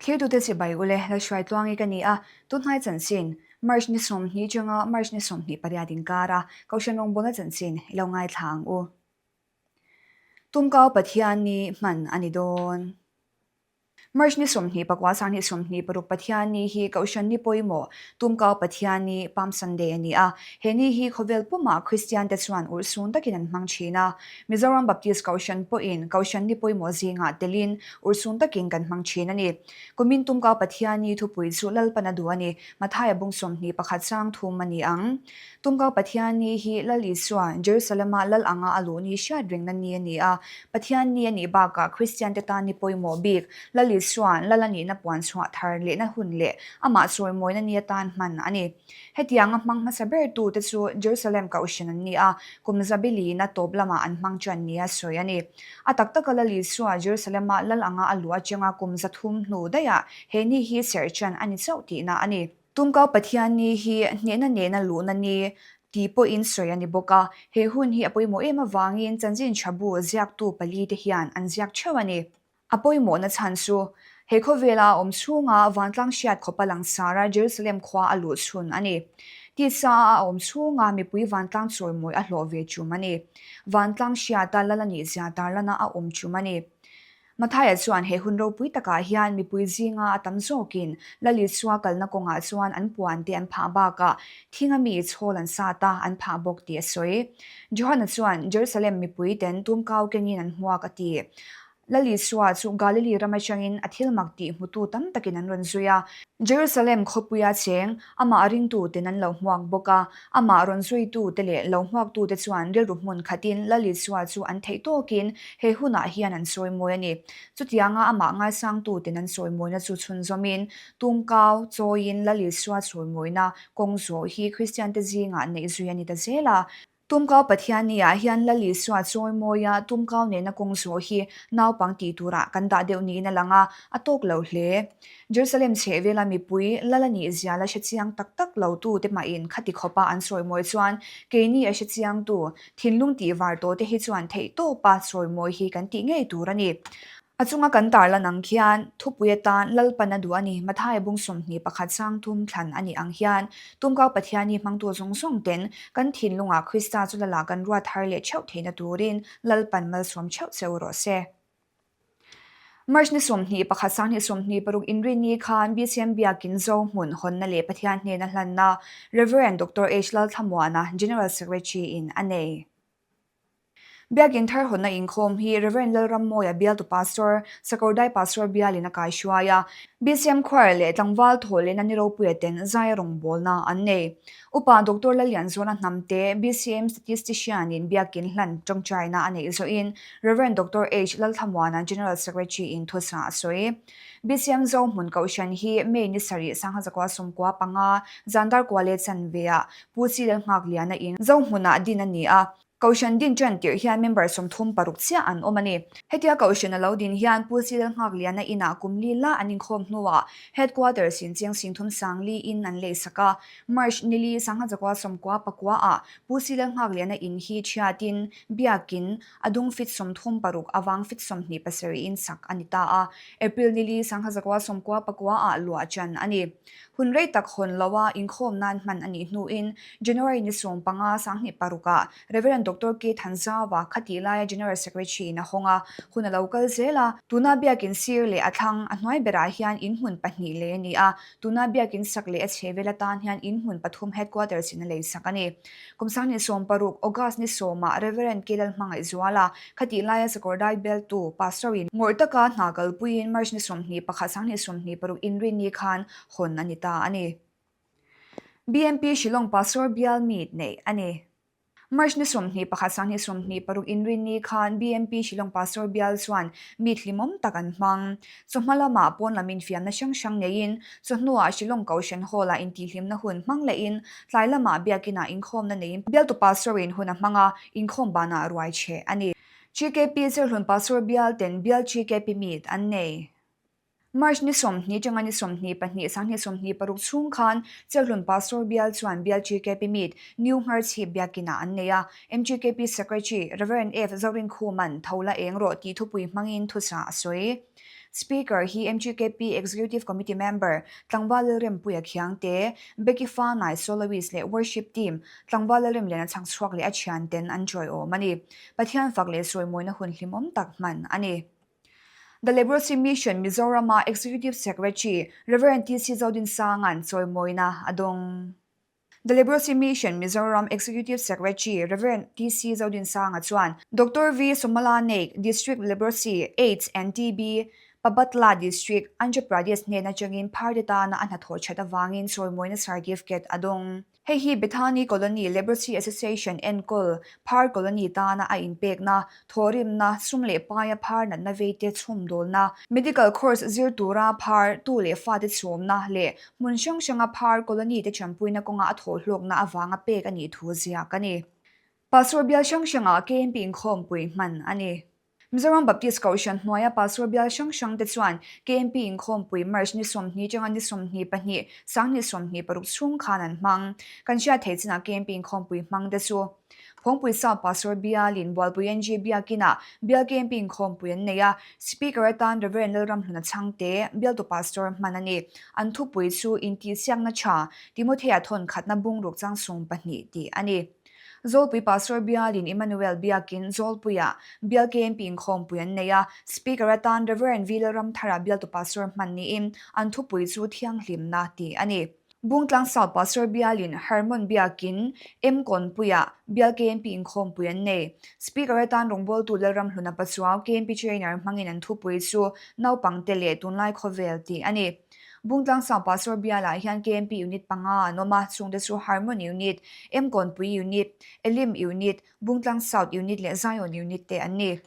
Thirtute chibai ule Lalhruaitluangi ka ni a, tunhnai chanchin, March ni 20 atanga March ni 28 inkara Kohhran rawngbawlna chanchin i lo ngaithla ang u. Tumkau Pathian ni hman a ni dawn. March ni 24 sanghnih 26 Pathian ni hi Kohhran ni pawimawh Tumkau Pathian ni Palm Sunday a ni a. He ni hi khawvel pumah Kristian te chuan urhsun takin an hmang thin a. Mizoram Baptist Kohhran pawhin Kohhran ni pawimawh zingah telin urhsun takin kan hmang thin a ni. Kumin Tumkau Pathian ni thupui chu Lalpan a duh a ni. Mathaia bung 21 chang thum a ni ang. Tumkau Pathian ni hi Lal Isua, Jerusalem-a Lal anga a luh ni hriat rengna ni a ni a. Pathian ni a nih bakah Kristiante tan ni pawimawh bik, Lal Isua'n Lal a nihna puan chhuah thar lehna hun leh amah chawimawina ni atan hman a ni. Hetianga hmang hmasa bertute chu Jerusalem Kohhran an ni a, kum zabilina tawp lamah an hmang ṭan nia sawi a ni. A tak taka Lal Isua Jerusalem-a Lal anga a luh atanga kum 300 hnu daihah he ni hi serh ṭan a ni chauh tihna a ni. Tumkau Pathian ni hi hnehna nena luhna ni tih pawhin sawi a ni bawk a, he hun hi a pawimawh em avangin chanchin tha bu ziaktu pali te hian an ziak theuh a ni. A pawimawhna chhan chu he khawvela a awm chhunga vantlang hriat khawpa langsara Jerusalem khua a luh chhun a ni. Tisa a a awm chhunga mipui vantlang chawimawi a hlawh ve tum a ni. Vantlang hriata lal a nihzia tarlana a awm tum a ni. Mathaia chuan he hun ropui takah hian mipui zinga a tam zawkin Lal Isua kalna kawngah chuan an puan te an phah bakah thinga mi chhawl an sat a, an phah bawk tih a sawi. Johana chuan Jerusalem mipui ten tumkau kengin an hmuak a ti. Lal Isua chu Galili ram atangin a thil mak tih hmutu tam takin an rawn zui a. Jerusalem khawpuia cheng amah ringtuten an lo hmuak bawk a. Amah rawn zuitute leh lo hmuaktute chuan rilru hmun khatin Lal Isua chu an theih tawkin he hunah hian an sawi mawi a ni. Chutianga amah ngaisangtuten an sawi mawina chu chhunzawmin, tumkau chawiin Lal Isua sawi mawina kawng zawh hi Kristiante zingah neih zui a ni ta zel a. Tumkau Pathianni-ah hian Lal Isua chawi mawia tumkau nena kawng zawh hi naupang tih turah kan dah deuh niin a lang a, a tawk lo hle. Jerusalem chhehvela mipui Lal a nih zia la hre chiang tak tak lo tu te mahin khati khawpa an sawi mawi chuan keini a hre chiangtu thinlung tih var tawh te hi chuan theih tawpa sawi mawi hi kan tih ngei tur a ni. A chunga kan tarlan ang khian thupui atan Lalpan a duh a ni. Mathaia bung 21 sang thum thlan a nih ang hian Tumkau Pathiani hmangtu zawng zawng ten kan thinlungah Krista chu lala kan ruat har leh theuh theihna turin Lalpan malsawm theuh che u rawh se. March ni 21 sanghnih 26 inrinni khan BCM Biakin Zohmun hawnna leh Pathian hnena hlanna Rev. Doctor H. Lalthlamuana, General Secretary in a nei. Biakin thar hawnna inkhawm hi Rev. Lalrammawia bialtu Pastor, Sakawrdai Pastor bialin a kaihruai a, BCM Choir leh tlangval thawhlehna ni ropuia ten zai rawngbawlna an nei. Upa Doctor Lallianzuala Hnamte, BCM Statistician in Biakin hlan tawngtaina a neih zawhin Rev. Doctor H. Lalthlamuana General Secretary in thusa a sawi. BCM Zohmun Kohhran hi May ni sarih sangha zakua sawmkua panga zandar kua leh chanveah Pu Chi Lalnghakliana in Zohmunah din a ni a. Kohhran din ṭan tirh hian member 36 chiah an awm a ni. Hetia Kohhran a lo din hian Pu Chi Lalnghakliana inah kum li la an inkhawm hnuah Headquarters in chiang 30 sangli in an leisak a. March ni li sangha zakua sawmkua pakua ah Pu Chi Lalnghakliana in hi ṭhiatin Biakin a dung fit 36 avang fit 27 in sak a ni ta a. April ni li sangha zakua sawmkua pakua ah luah ṭan a ni. Hun rei tak hawn lo a inkhawm nan hman a nih hnuin January ni 15 sanghnih paruk ah Rev. Doctor K. Thanzawa khatih laia General Secretary in a hawng a, hun a lo kal zel a. Tuna biakin sir leh a thlang a hnuai berah hian in hmun pahnih lei a ni a, tuna biakin sak leh a chhehvel atan hian in hmun pathum headquarters in a lei sak a ni. Kum sanghnih 60 August ni sawmah Rev. K. Lalhmangaihzuala khatih laia Sakawrdai bialtu Pastor in ngawrh taka hna kalpuiin March ni 21 sanghnih 26 inrinni khan hawn a ni ta a ni. BMP Shillong Pastor bial meet neih a ni. March ni 21 sanghnih 26 inrinni khan BMP Shillong Pastor bial chuan meet hlimawm tak an hmang. Chawhma lamah pawn lam infiamna hrang hrang neiin chawhnuah Shillong Kohhran Hall-ah intihhlimna hun hmang lehin tlai lamah biakinah inkhawmna neiin bialtu Pastor-in hun a hmang a, inkhawm banah ruai cheh a ni. GKP Zirhlun Pastor bial ten bial GKP meet an nei. March ni 20 atanga ni 22 sanghnih 26 chhung khan Chelhlun Pastor bial chuan bial GKP meet New Ngharchhip biakinah an nei a. MGKP Secretary Rev. F. Zorin Khuman tho la eng rawh tih thupui hmangin thusa a sawi. Speaker hi MGKP Executive Committee member Tlangval Lalrempuia Khiangte, Becky Fanai Soloist leh Worship Team Tlangval Lalremliana chhangchhuak leh a thianten an chawiawm a ni. Pathian fak leh sawimawina hun hlimawm tak hman a ni. The Leprosy Mission Mizorama Executive Secretary Rev. TC Zodinsanga'n chawimawina a dawng. The Leprosy Mission Mizoram Executive Secretary Rev. TC Zodinsanga chuan Doctor V. Somala Naik, District Leprosy, AIDS and TB, Pabatla District, Andhra Pradesh hnen atangin pharte tana a hnathawh that avangin chawimawina certificate a dawng. Hei hi Bethany Colony Leprosy Association enkawl phar colony tana a inpekna, thawhrimna, sum leh paia phar natna veite chhawmdawlna, medical course zir tura phar tu leh fate chhawmna leh Hmun hrang hranga phar colony te ṭanpuina kawnga a thawhhlawkna avanga pek a nih thu ziak a ni. Pastor bial hrang hrangah KMP inkhawmpui hman a ni. Mizoram Baptist Kohhran hnuaia Pastor bial hrang hrang te chuan KMP inkhawmpui March ni 20 atanga ni 22, 2026 chhung khan an hmang. Kan hriat theih chinah KMP inkhawmpui hmang te chu Phawngpui South Pastor bialin Bualpui NG Biakinah bial KMP inkhawmpui an nei a, Speaker atan Rev. Lalramhluna Chhangte, bialtu Pastor hman a ni. An thupui chu Intihsiakna tha, Timothea thawn khatna bungruk chang sung pahnih tih a ni. Zawlpui Pastor bialin Emmanuel Biakin Zawlpuiah bial KMP inkhawmpui an nei a, Speaker atan Rev. V. Lalramthara bialtu Pastor hman niin an thupui chu Thianghlimna tih a ni. Bungtlang South Pastor bialin Hermon Biakin M Kawnpuiah bial KMP inkhawmpui an nei. Speaker atan rawngbawltu Lalramhluna Pachuau KMP Trainer hmangin an thupui chu Naupangte leh Tunlai Khawvel tih a ni. Bungtlang South Pastor bialah hian KMP Unit panga an awm a, chungte chu Hermon Unit, M Kawnpui Unit, Elim Unit, Bungtlang South Unit leh Zion Unit te an ni.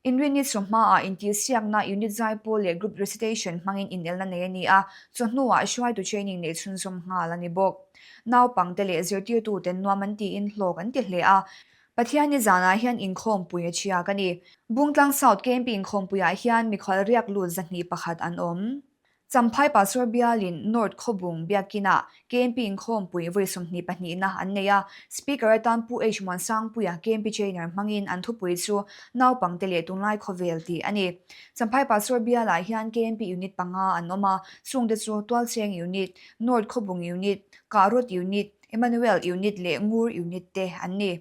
Inrinni chu hmaah intihsiakna unit zaipawl leh group recitation hmangin inelna nei a ni a, chawhnuah hruaitu training neih chhunzawm nghal a ni bawk. Naupangte leh zirtirtuten nuam an tiin hlawk an ti hle a, Pathianni zanah hian inkhawmpui a chhiak a ni. Bungtlang South KMP inkhawmpuiah hian mikhual riak lut 201 an awm. Champhai Pastor bialin North Khawbung Biakinah KMP inkhawmpui vawi 20 pahnihna an nei a, Speaker atan Pu H Muansangpuia KMP Trainer hmangin an thupui chu Naupangte leh Tunlai Khawvel tih a ni. Champhai Pastor bialah hian KMP Unit panga an awm a, chungte chu Tualcheng Unit, North Khawbung Unit, Kahrawt Unit, Emmanuel Unit leh Ngur Unit te an ni.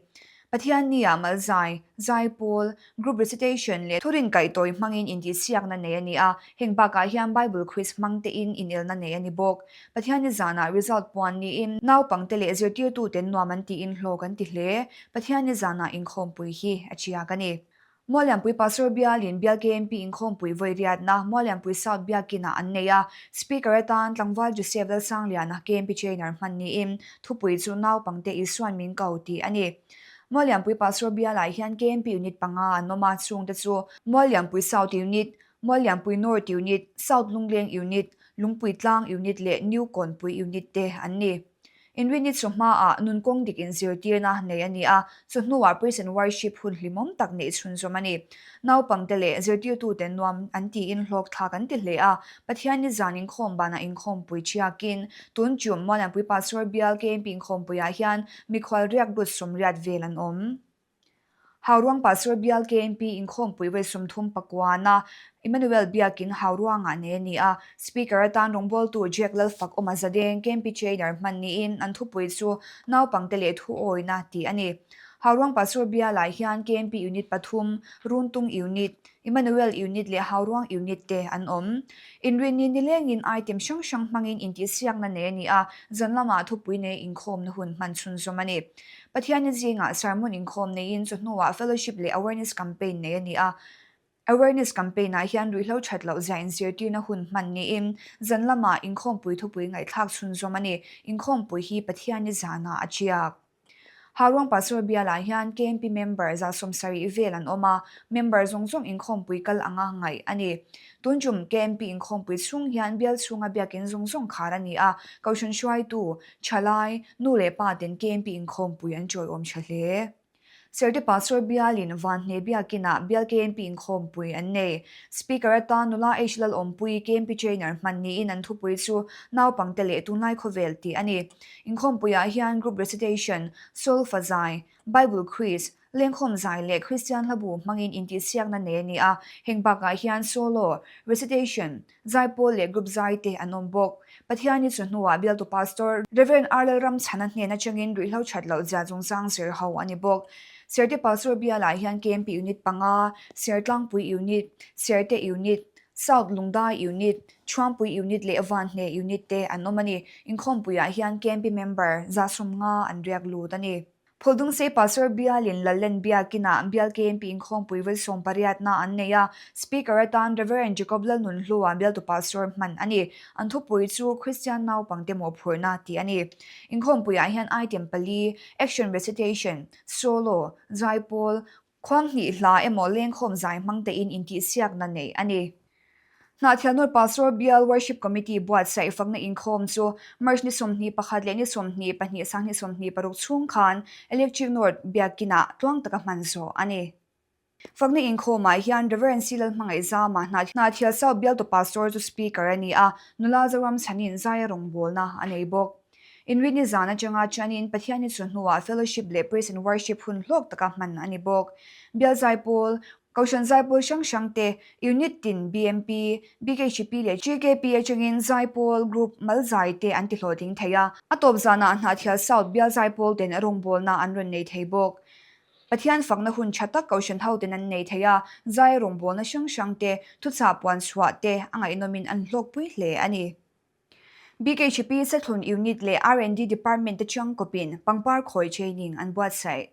Pathianni-ah Malzai, Zaipawl, Group Recitation leh Thurin kaihtawi hmangin intihsiakna nei a ni a, heng bakah hian Bible Quiz hmang tein inelna nei a ni bawk. Pathianni zanah result puan niin naupangte leh zirtirtuten nuam an tiin hlawk an ti hle. Pathianni zanah inkhawmpui hi a chiak a ni. Muallianpui Pastor bialin bial KMP inkhawmpui vawi riatna Muallianpui South Biakinah an nei a, Speaker atan tlangval Joseph Lalsangliana KMP Trainer hman niin thupui chu Naupangte Isuan min ko tih a ni. Muallianpui Pastor bialah hian KMP Unit panga an awm a, chungte chu Muallianpui South Unit, Muallianpui North Unit, South Lungleng Unit, Lungpui Tlang Unit leh New Kawnpui Unit te an ni. Inrinni chu hmaah nun kawng dik inzirtirna nei a ni a, chu hnuah Praise and Worship hun hlimawm tak neih chhunzawm a ni. Naupangte leh zirtirtute nuam an tiin hlawkthlak an ti hle a, Pathianni zan inkhawm banah inkhawmpui thiakin tun tum Muallianpui Pastor Bial KMP inkhawmpuiah hian mikhual riak but sawmriat vel an awm. Hauruang Pastor Bial KMP inkhawmpui vawi 30 pakuana Emmanuel Biakin Hauruangah nei a ni a, Speaker atan rawngbawltu Jack Lalfakawma Zadeng KMP Trainer hman niin an thupui chu Naupangte leh Thuawina tih a ni. Hauruang Pastor Bialah hian KMP Unit pathum, Runtung Unit, Emmanuel Unit leh Hauruang Unit te an awm. Inrinni nilengin item hrang hrang hmangin intihsiakna nei a ni a, zan lamah thupui nei inkhawmna hun hman chhunzawm a ni. Pathianni zingah sermon inkhawm neiin chawhnuah fellowship leh awareness campaign nei a ni a. Awareness campaign-ah hian ruihhlo that loh zia inzirtirna hun hman niin zan lamah inkhawmpui thupui ngaihthlak chhunzawm a ni. Inkhawmpui hi Pathianni zanah a tiak. Haruang Pastor bialah hian KMP member 70 vel an awm a, member zawng zawng inkhawmpui kal anga ngaih a ni. Tun tum KMP inkhawmpui chhung hian bial chhunga biakin zawng zawng khar a ni a, Kohhran hruaitu, Thalai, nu leh pa ten KMP inkhawmpui an chawiawm tha hle. Serte Pastor bialin Vanhne Biakinah bial KMP inkhawmpui an nei. Speaker atan nula H Lalawmpui KMP Trainer hman niin an thupui chu Naupangte leh Tunlai Khawvel tih a ni. Inkhawmpuiah hian Group Recitation, Solfa Zai, Bible Quiz, Lengkhawm zai leh Kristian hlabu hmangin intihsiakna nei a ni a, heng bakah hian solo, recitation, zaipawl leh group zai te an awm bawk. Pathiani chu hnuah bialtu Pastor Rev. R. Lalramchhana hnen atangin ruihhlo that loh zia chungchang zir ho a ni bawk. Serte Pastor bialah hian KMP Unit panga, Sertlangpui Unit, Serte Unit, South Lungdai Unit, Chhuampui Unit leh Vanhne Unit te an awm a ni. Inkhawmpuiah hian KMP member 150 an riak lut a ni. Phuldungsei Pastor bialin Lallen Biakinah bial KMP inkhawmpui vawi sawmpariatna an nei a, Speaker atan Rev. Jacob Lalnunhlua bialtu Pastor hman a ni. An thupui chu Kristian naupangte mawhphurhna tih a ni. Inkhawmpuiah hian item pali, Action Recitation, Solo, Zaipawl, Khuang hnih hla emaw lengkhawm zai hmang tein intihsiakna neih a ni. Hnahthialnur Pastor Bial Worship Committee buatsaih fakna inkhawm chu March ni 21 leh ni 22 sanghnih 26 chhung khan Electric North Biakinah tluang taka hman zawh a ni. Fakna inkhawmah hian Rev. C. Lalhmangaihzama Hnahthial South Bialtu Pastor chu Speaker a ni a, nula Zoram Chhanin zaia rawngbawlna a nei bawk. Inrinni zan atanga chuanin Pathianni chu hnuah fellowship leh praise and worship hun hlawk taka hman a ni bawk. Bial zaipawl, Kohhran zaipawl hrang hrang te, Unit tin, BMP, BKHP leh GKP atangin zaipawl, group, mal zai te an ti hlawhtling thei a. A tawp zanah Hnahthial South bial zaipawl ten rawngbawlna an rawn nei thei bawk. Pathian fakna hun tha tak Kohhran hoten an nei thei a, zai rawngbawlna hrang hrang te, thuchah puan chhuah te a ngaihnawmin an hlawkpui hle a ni. BKHP Sethlun Unit leh R&D Department te changkawpin pangpar khawi training an buatsaih.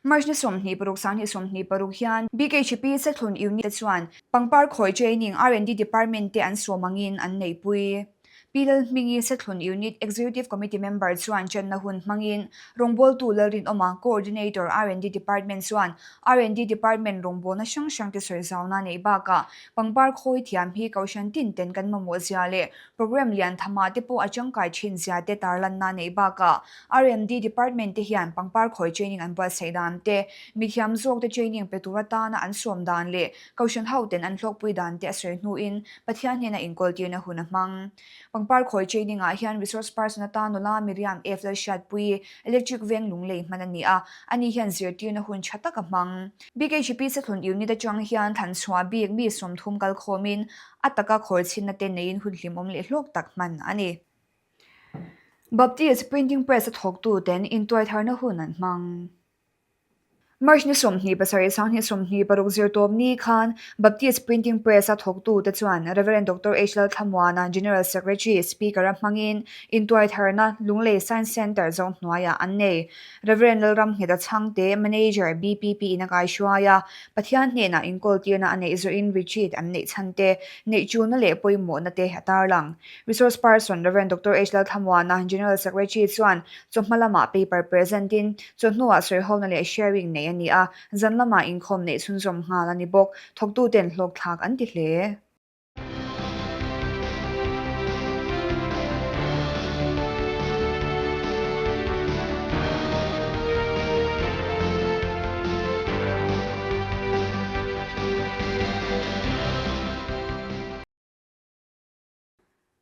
March ni 26 sanghnih 26 hian BKHP Sethlun Unit te chuan pangpar khawi training R&D Department te an sawm angin an neihpui. Pi Lalhmingi Sethlun Unit Executive Committee member chuan channa hun hmangin rawngbawltu Lalrinawma Coordinator R&D Department chuan R&D Department rawngbawlna hrang hrang te sawi zauna neih bakah Pangpar khawi thiam hi Kohhran tin ten kan mamawh zia leh programme lian thamah te pawh a tangkai thin zia te tarlanna neih bakah RMD Department te hian pangpar khawi training an buatsaih dan te, mithiam zawk te training pe tur atana an sawm dan leh Kohhran ho ten an hlawkpui dan te a sawi hnuin Pathian hnena inkawltirna hun a hmang. Pangpar khawi training ah hian resource person atan nula Miriam F. Lalhriatpuii, Electric Veng Lunglei hman a ni a, ani hian zirtirna hun tha tak a hmang. BKHP Sathlun Unit atang hian thanchhuah bik mi 30 kal khawmin a taka khawi chhinna te neiin hun hlimawm leh hlawk tak hman a ni. Baptist Printing Press a thawktu ten intuaitharna hun an hmang. March ni 27 sanghnih 26 zirtawp ni khan Baptist Printing Press a thawktute chuan Rev. Doctor H. Lalthlamuana, General Secretary, Speaker a hmangin intuaitharna Lunglei Science Centre zawng hnuaiah an nei. Rev. Lalramngheta Chhangte, Manager, BPP in a kaihruai a, Pathian hnenah inkawltirna a neih zawhin retreat an neih chhan te, neih chulna leh pawimawhna te a tarlang. Resource person, Rev. Doctor H. Lalthlamuana, General Secretary chuan chawhma lamah paper present in, chawhnuah sawihona leh sharing neih a ni a, zan lamah inkhawm neih chhunzawm nghal a ni bawk. Thawktuten hlawkthlak an ti hle.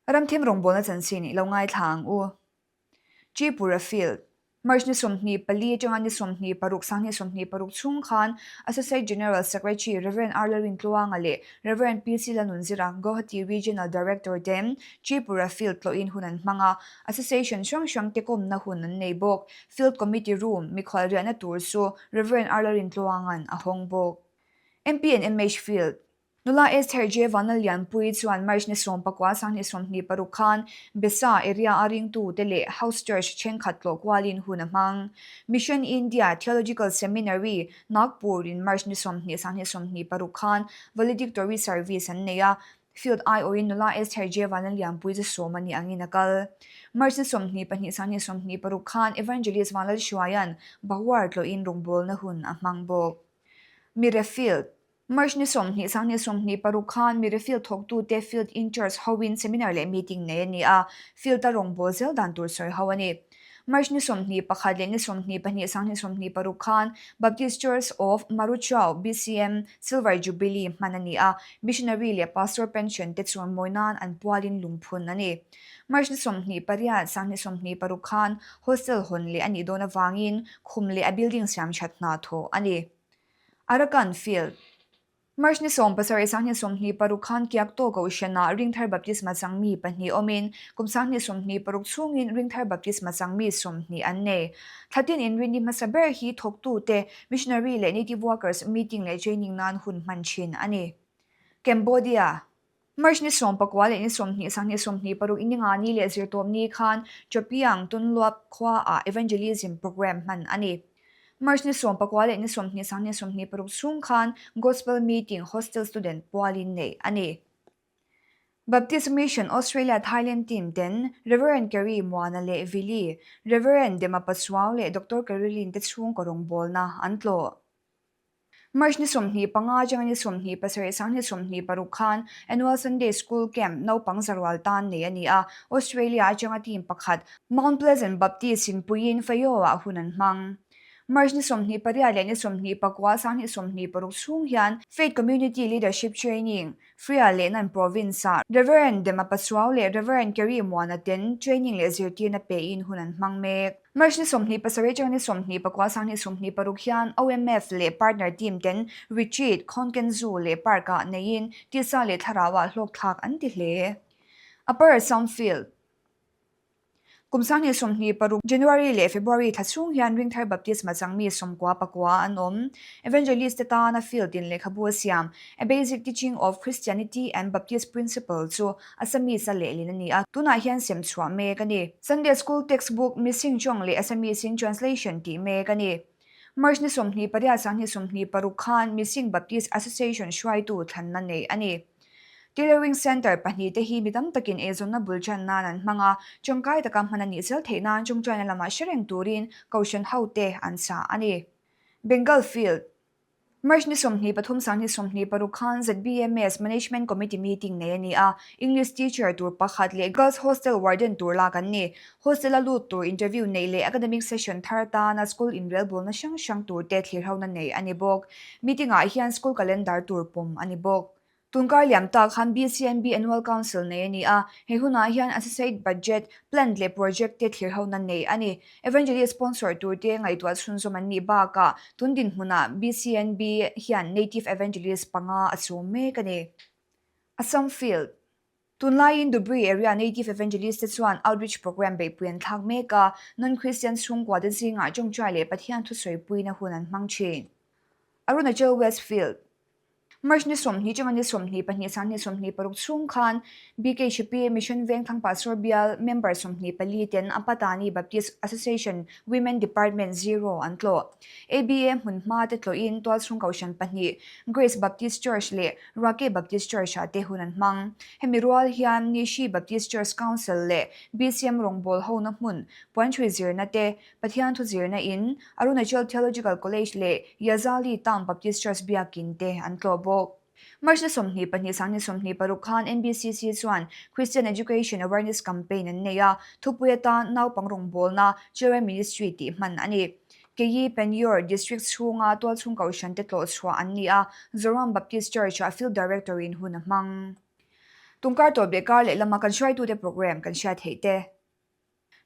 Ramthim rawngbawlna chanchin i lo ngaithla ang u. Tripura Field, March ni 24 atanga ni 26 sanghnih 26 chhung khan Associate General Secretary Rev. R. Lalrintluanga leh Rev. PC Lalnunzira, Guwahati Regional Director ten Tripura Field tlawhin hun an hmang a, Association hrang hrang te kawmna hun an nei bawk. Field Committee Room, mikhual riahna tur chu Rev. R. Lalrintluanga'n a hawng bawk. MP and MH Field, Nula Esther J. Vanlallianpuii chuan March ni 19 sanghnih 26 khan Besa area a ringtute leh House Church thenkhat tlawh kualin hun a hmang. Mission India Theological Seminary, Nagpur in March ni 20 sanghnih 26 khan Valedictory Service an nei a, Field aiawhin nula Esther J. Vanlallianpuii chu sawm a nih angin a kal. March ni 22 sanghnih 26 khan Evangelist Vanlalhruaia'n Bawar tlawhin rawngbawlna hun a hmang bawk. Mire Field. March ni 20 sanghnih 26 khan Mire Field thawktute Field in-charge hoin seminar leh meeting nei a ni a, field-a rawngbâwl zel dan tur sawi ho a ni. March ni 21 leh ni 22 2026 khan Baptist Church of Maruchau, BCM, Silver Jubilee hman a ni a, missionary leh pastor pension te chuan mawi nan an pualin lungphun a ni. March ni 28, 2026 khan hostel hawn leh a nih dawn avangin khum leh a building siam that hna thawh a ni. Arakan Field. March ni 17 2026 khan Kiakto Kohhranah Ringthar Baptisma changmi pahnih awmin kum 2026 chhungin Ringthar Baptisma changmi 20 an nei. Thlatin inrinni hmasa ber hi thawktute, missionary leh native workers meeting leh training nan hun hman thin a ni. Cambodia. March ni 19 leh ni 20 2026 ininga ni leh zirtawpni khan Trapeang Tunluap khuaah Evangelism Programme hman a ni. March ni 19 leh ni 20 2026 chhung khan Gospel Meeting Hostel Student pualin neih a ni. Baptist Mission Australia Thailand Team ten Rev. Kerry Muana leh Vili, Rev. Dema Pachuau leh Doctor Caroline te chhungkaw rawngbawlna an tlawh. March ni 25 atanga ni 27 2026 khan Annual Sunday School Camp naupang zarual tan nei a ni a, Australia atanga team pakhat Mount Pleasant Baptist in puiin Fayo-ah hun an hmang. March ni 28 leh ni 29 2026 chhung hian Faith Community Leadership Training, Fria leh Nan Province-ah Rev. Dema Pachuau leh Rev. Kerry Muana ten training leh zirtirna pein hun an hmang mek. March ni 27 atanga ni 29 2026 hian OMF leh partner team ten retreat Khonken Zoo leh Park-ah neiin tisa leh thlarauah hlawkthlak an ti hle. Upper Assam Field. Kum 2026 January leh February thla chhung hian Ringthar Baptisma changmi 99 an awm. Evangelist te tana field in lehkhabu a siam, A Basic Teaching of Christianity and Baptist Principle chu Assamese a lehlin a ni a, tunah hian sem chhuah mek a ni. Sunday School Textbook Missing Chawng leh Assamese in Translation tih mek a ni. March ni 28 2026 khan Missing Baptist Association hruaitu thlanna neih a ni. Tailoring Centre pahnihte hi mi tam takin eizawnna bul tan nan an hmang a, tangkai taka hman a nih zel theih nan tawngtaina lamah hre reng turin Kohhran hote an chah a ni. Bengal Field, March ni 23 2026 khan ZBMS Management Committee meeting nei a ni a, English teacher tur pakhat leh Girls Hostel Warden tur lak an ni. Hostel-a lut tur interview neih leh academic session thar atana school inrelbawlna hrang hrang turte thlirhona neih a ni bawk. Meeting-ah hian school calendar tur pawm a ni bawk. Tunkar liam tak khan BCNB Annual Council nei a ni a, he hunah hian Associate Budget, Plan leh Project te thlirhona neih a ni. Evangelist sponsor turte ngaihtuah chhunzawm an nih bakah tun dinhmunah BCNB hian Native Evangelist panga a chhum mek a ni. Assam Field. Tunlaiin Dhubri area Native Evangelist te chuan outreach programme beihpui an thlak mek a, non-Christian chhungkua te zingah tawngtai leh Pathian thusawipuina hun an hmang thin. Arunachal West Field. March ni 20 atanga ni 22 2026 chhung khan BKHP Mission Vengthlang Pastor Bial member 24 ten Apatani Baptist Association Women Department Zero an tlawh. ABA hmunhma te tlawhin tualchhung kohhran pahnih Grace Baptist Church leh Rake Baptist Church-ah te hun an hmang. Hemi rual hian Nishi Baptist Church Council leh BCM rawngbâwl hona hmun, Puanchhui zirna te, Pathian thu zirna in, Arunachal Theological College leh Yazali Town Baptist Church biakin te an tlawh bawk. March ni 22 2026 khan NBCC chuan Christian Education Awareness Campaign an nei a, thupui atan naupang rawngbâwlna Children Ministry tih hman a ni. Kei Panyor District chhunga tualchhung kohhran te tlawh chhuah an ni a, Zoram Baptist Church-ah Field Director-in hun a hmang. Tungkar tawh beh kar leh lama kan hruaitute programme kan hriat theih te.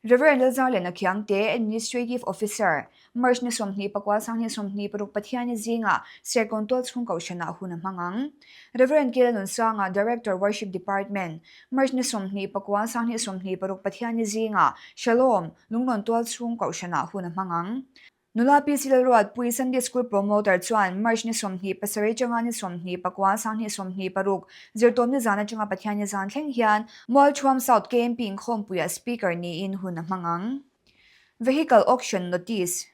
Rev. Lalzarliana Khiangte, Administrative Officer, March ni 29 2026 Pathiani zingah Serkawn tualchhung kohhranah hun a hmang ang. Rev. Kela Nunsanga, Director, Worship Department, March ni 29 2026 Pathiani zingah Shalom, Lunglawn tual chhung kohhranah hun a hmang ang. Nula PC Lalruatpui Sunday School Promoter chuan March ni 27 atanga ni 29 2026 zirtawmni zan atanga Pathianni zan thleng hian Mualthuam South KMP inkhawmpuiah Speaker niin hun a hmang ang. Vehicle Auction Notice.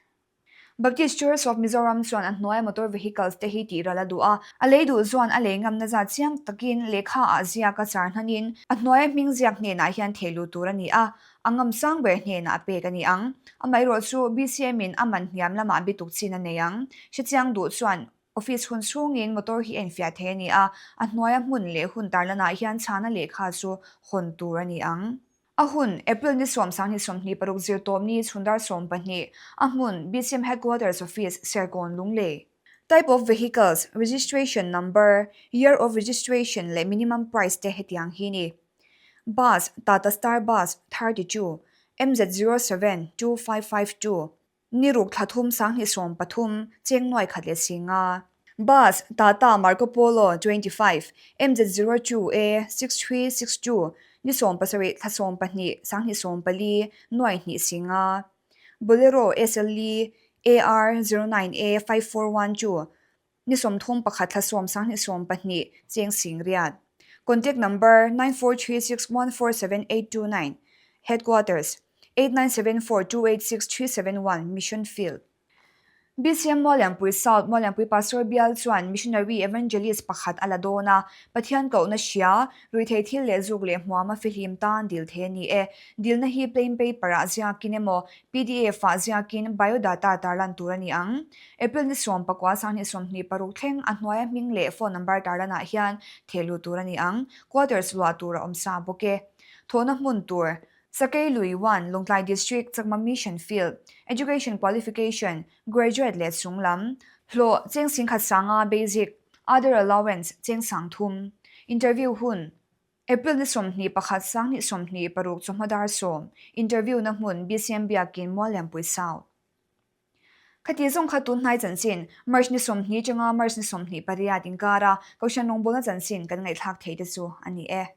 Baptist Church of Mizoram chuan a hnuaia motor vehicles te hi tih ral a duh a, a lei duh chuan a lei ngamna zat chiang takin lehkha ah ziak a char hnanin a hnuaia hming ziak hnenah hian thei luh tur a ni a, a ngam sang ber hnenah a pek a ni ang. Amaherawh chu BCM in a man hniam lamah bituk chin a nei ang. Hrechiang duh chuan office hun chhungin motor hi enfiah thei a ni a, a hnuaia hmun leh hun tarlanah hian chhana lehkha chu hawn tur a ni ang. A hun, April ni 10 20 26 zirtawpni chhun dar 12, a hmun, BCM Headquarters Office, Serkawn, Lunglei. Type of vehicles, registration number, year of registration leh minimum price te hetiang hi ni. Bus, Tata Star Bus, 32, MZ 07, 2552. Ni ruk thla thum 2013, cheng nuai khat leh si nga. Bus, Tata Marco Polo 25, MZ 02 A 6362, ni 17 thla 12 2014, nuai hnih si nga. Bolero SLE AR 09 A 5412, ni 31 thla 10 2012, cheng sing riat. Contact number 9436147829, Headquarters, 8974286371, Mission Field. BCM Mualianpui South Mualianpui Pastor Bial chuan Missionary Evangelist pakhat a la dawn a, Pathian kohna hria, ruihthei thil leh zuk leh hmuam a fihlim tan dil thei a ni e. Dilna hi plain paper-ah ziakin emaw, PDF-ah ziakin biodata tarlan tur a ni ang. April ni 19 2026 thleng a hnuaia hming leh phone number tarlanah hian thehluh tur a ni ang. Quarters luah tur a awm sa bawk e. Thawhna hmun tur, Sakei Lui One, Lawngtlai District, Chakma Mission Field, Education Qualification, Graduate leh chung lam, Hlawh, Cheng singkhat sanga Basic, Other Allowance, Cheng sang thum, Interview hun, April ni 21 2026 chawhma dar 10, Interview na hmun, BCM Biakin, Muallianpui South. Khati zawng kha tun hnai chanchin, March ni 20 atanga March ni 28 inkara Kohhran rawngbawlna chanchin kan ngaihthlak thei te chu a ni e.